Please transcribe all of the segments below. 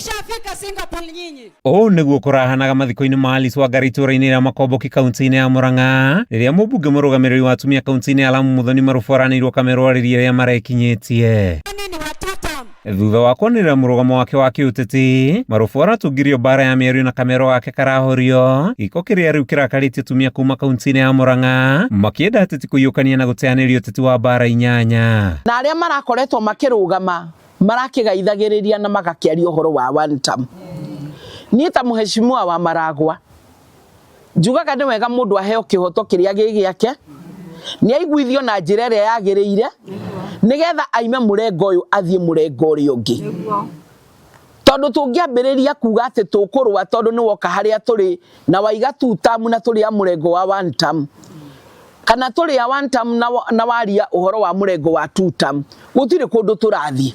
Mshafika Singapore nyinyi. Ũũ nĩguo kũrahanaga mathiko-inĩ ma Alice Wangari itũũra-inĩ rĩa Makomboki kaunti-inĩ ya Murang'a rĩrĩa mũmbunge mũrũgamĩrĩri wa atumia kaunti-inĩ ya Lamu Muthoni Marubu aranĩirwo Kamerũ arĩrie arĩa marekinyĩtie. Nani ni wa two term. Thutha wa kwanĩrĩra mũrũgamo wake wa kĩũteti, Marubu aratungirio mbara ya mĩario na Kamerũ gake karahorio, gĩko kĩrĩa rĩu kĩrakarĩtie atumia kuma kaunti-inĩ ya Murang'a makĩenda ateti kũiyũkania na gũteanĩria ũteti wa mbara inyanya. Na arĩa marakoretwo makĩrũgama marakĩgaithagĩrĩria na magakĩaria ũhoro wa one term. Niĩ ta mũheshimiwa wa Maragwa njugaga nĩ wega mũndũ aheo kĩhoto kĩrĩa gĩ gĩake, nĩ aiguithio na njĩra ĩrĩa yagĩrĩire nĩgetha aime mũrengo ũyũ athiĩ mũrengo ũrĩa ũngĩ. Tondũ tũngĩambĩrĩria kuga atĩ tũkũrũa tondũ nĩ woka harĩa tũrĩ na waiga two term na tũrĩ a mũrengo wa one term, kana tũrĩ a one term na waria ũhoro wa mũrengo wa two term, gũtirĩ kũndũ tũrathiĩ.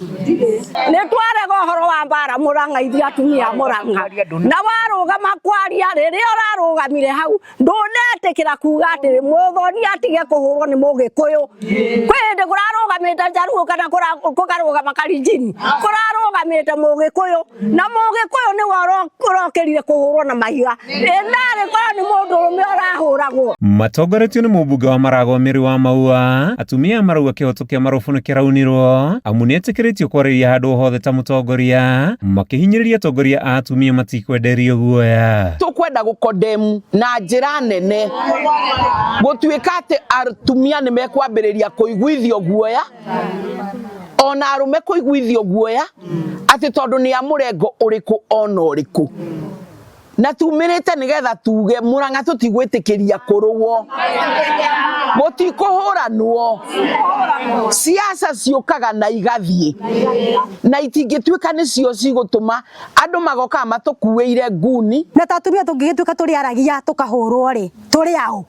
Nĩ twarega ũhoro wa mbara Mũrang'a ithuĩ atumia a Mũrang'a, na warũgama kwaria rĩrĩa ũrarũgamire hau ndũnetĩkĩra kuga atĩrĩ Mũthoni atige kũhũrwo nĩ Mũgĩkũyũ. Kwĩ hĩndĩ kũrarũgamĩte Njaruũ kana kũkarũgama Karinjini, kũrarũgamĩte Mũgĩkũyũ, na Mũgĩkũyũ nĩwe ũrokĩrire kũhũrwo na mahiga. Ĩ narĩ korwo nĩ mũndũrũme ũrahũragwo. Matongoretio nĩ mũmbunge wa Maragwa Mary wa Maua, atumia aya marauga kĩhoto kĩa Marubu nĩ kĩraunirwo amu nĩetĩkĩrĩtio kwarĩria handũ hothe ta mũtongoria, makĩhinyĩrĩria atongoria a atumia matikwenderio guoya. Tũkwenda gũkondemu na njĩra nene gũtuĩka atĩ atumia nĩ mekwambĩrĩria kũiguithio guoya, ona arũme kũiguithio guoya atĩ tondũ nĩ a mũrengo ũrĩkũ ona ũrĩkũ. Na tumĩrĩte nĩgetha tuge Murang'a tũtigwĩtĩkĩria kũrũo, gũtikũhũranwo. Siasa ciũkaga na igathiĩ, na itingĩtuĩka nĩcio cigũtũma andũ magokaga matũkuĩire nguni. Na ta atumia tũngĩgĩtuĩka tũrĩ aragia tũkahũrwo rĩ, tũrĩ aũ?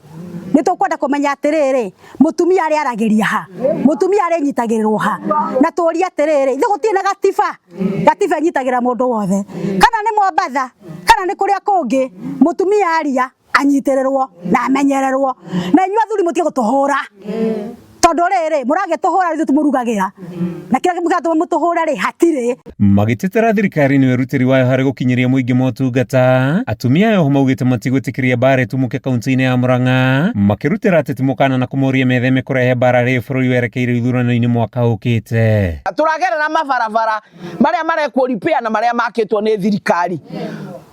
Nĩ tũkwenda kũmenya atĩrĩrĩ, mũtumia arĩaragĩria ha? Mũtumia arĩnyitagĩrĩrwo ha? Na tũrie atĩrĩrĩ, ithuĩ gũtirĩ na gatiba? Gatiba ĩnyitagĩra mũndũ wothe, kana nĩ Mombatha, kana nĩ kũrĩa kũngĩ, mũtumia aria anyitĩrĩrwo na amenyererwo. Na inyuĩ athuri mũtige gũtũhũra, tondũ rĩrĩ mũragĩtũhũra ithuĩ tũmũrugagĩra, na kĩrĩa kĩratũma mũtũhũre rĩ hatirĩ. Magĩtetera thirikari nĩ wĩrutĩri wayo harĩ gũkinyĩria mũingĩ motungata, atumia aya oho maugĩte matigwĩtĩkĩria mbara ĩtumũke kaunti-inĩ ya Murang'a, makĩrutĩra ateti mũkana na kũmoria metheme kũrehe mbara rĩrĩ bũrũri werekeire ithurano-inĩ mwaka ũkĩte. Tũragerera mabarabara marĩa marekwo repair na marĩa makĩtwo nĩ thirikari,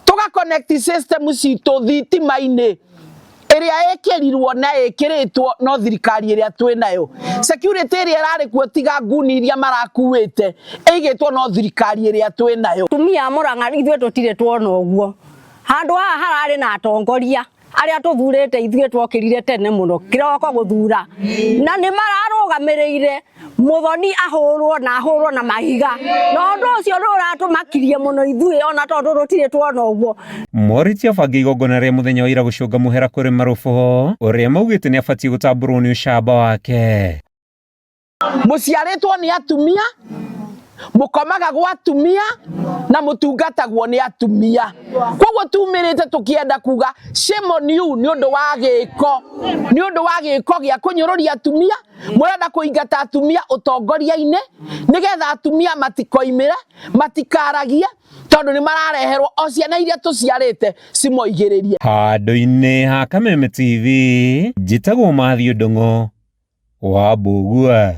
tũga connect system citũ thitima-inĩ ĩrĩa ĩkĩrirwo na ĩkĩrĩtwo no thirikari ĩrĩa twĩ nayo. Security ĩrĩa ĩrarĩ kuo tiga nguni iria marakuĩte ĩigĩtwo no thirikari ĩrĩa twĩ nayo. Atumia a Murang'a ithuĩ tũtirĩ tuona ũguo. Handũ haha hararĩ na atongoria arĩa tũthurĩte ithuĩ twokĩrire tene mũno kĩroko gũthura, na nĩ mararũgamĩrĩire Muthoni ahũrwo na ahũrwo na mahiga, na ũndũ ũcio nĩ ũratũmakirie mũno ithuĩ ona tondũ tũtirĩ tuona ũguo. Morĩtie abange igongona rĩa mũthenya wa ira gũcũnga mũhera kũrĩ Marubu ũrĩa maugĩte nĩ abatiĩ gũtambũrwo nĩ ũcamba wake. Mũciarĩtwo nĩ atumia, mũkomaga gwa atumia na mũtungatagwo nĩ atumia. Koguo tumĩrĩte tũkĩenda kuga shame on you nĩ ũndũ wa gĩko, nĩ ũndũ wa gĩko gĩa kũnyũrũria atumia. Mũrenda kũingata atumia ũtongoria-inĩ nĩgetha atumia matikoimĩre, matikaragie, tondũ nĩ marareherwo o ciana iria tũciarĩte cimoigĩrĩrie. Handũ-inĩ ha Kameme TV, njĩtagwo Matthew Ndung'u wa Mbũgua.